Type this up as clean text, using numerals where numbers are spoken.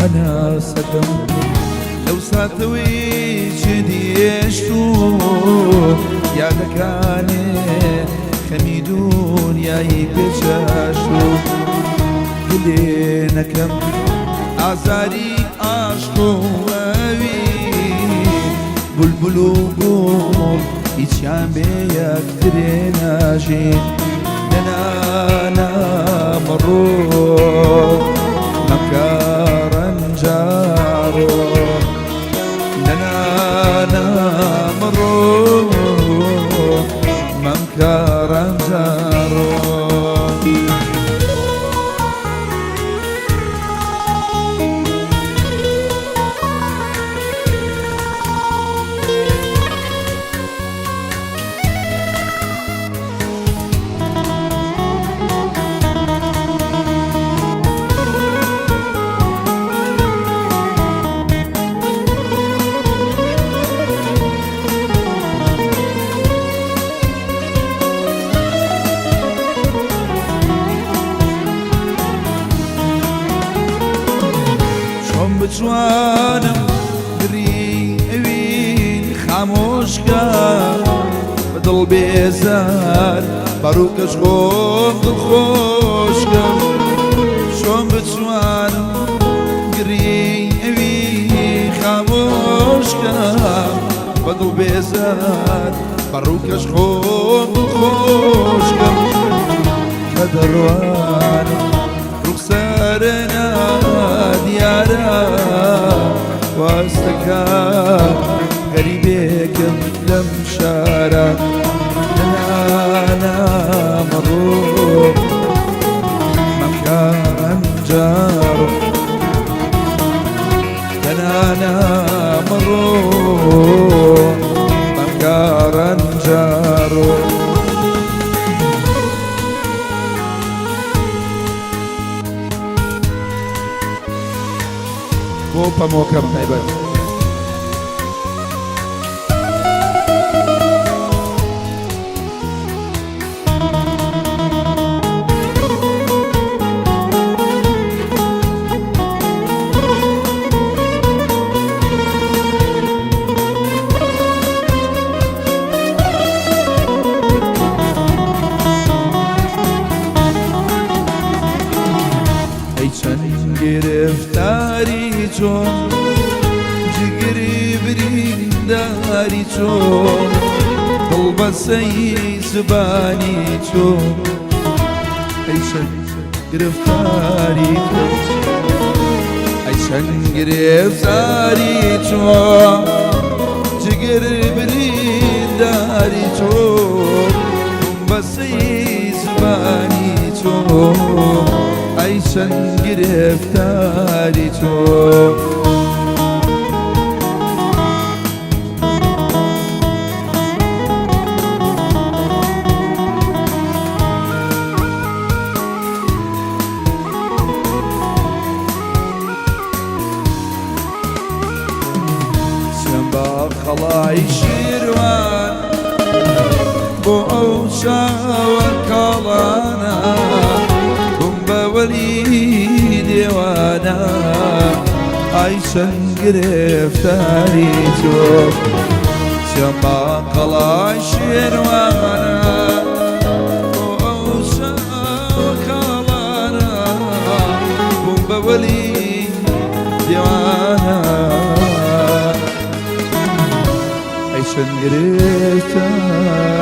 هەناسەکەم لەو ساتەوەی چێدیێشت و یادەکانێ خەمی دونیای پێچاش و گلێ نەکەم ئازاری عاشق و ئەوین بولبول و گوڵ هیچیان بێ یەکترێ ناژین نەنانا مەڕۆ مەکە ڕەنجاڕۆ نەنانا مەڕۆ مەمکە ڕەنجاڕۆ. چۆن بتوانم گری ئەوین خامۆشکە بە دڵ بێزار بەڕووکەش خۆم دڵخۆشکەم چۆن بتوانم گری ئەوین خامۆشکە بە دڵ بێزار بەڕووکەش خۆم دڵخۆشکەم کە دەڕوانم ڕوخسارە نادیارە واستەکە غەریبێکم لەم شارە نانا مەڕۆ مەمکە ڕەنجاڕۆ نانا مەڕۆ مەمکە ڕەنجاڕۆ. بۆ پەمۆکەم تایبەت. ئەی چەند گرفتاری چۆن جگری برینداری چۆن دڵ بەسەی زبانی چۆن ئەی چەند گرفتاری چۆن ئەی چەند گرفتاری چۆن جگر برینداری چۆن بەسەی زبانی چۆن ئەی چەند گرفتاری چۆن. چەند بە قەڵای شیروان بۆ ئەو چاوە کاڵانە بووم بە وەلی دێوانە ئای چەند گرفتاری تۆ چەند بە قەڵای شێروانە بۆ ئەو چاوە کاڵانە بووم بە وەلی دێوانە ئەی چەند گرفتاری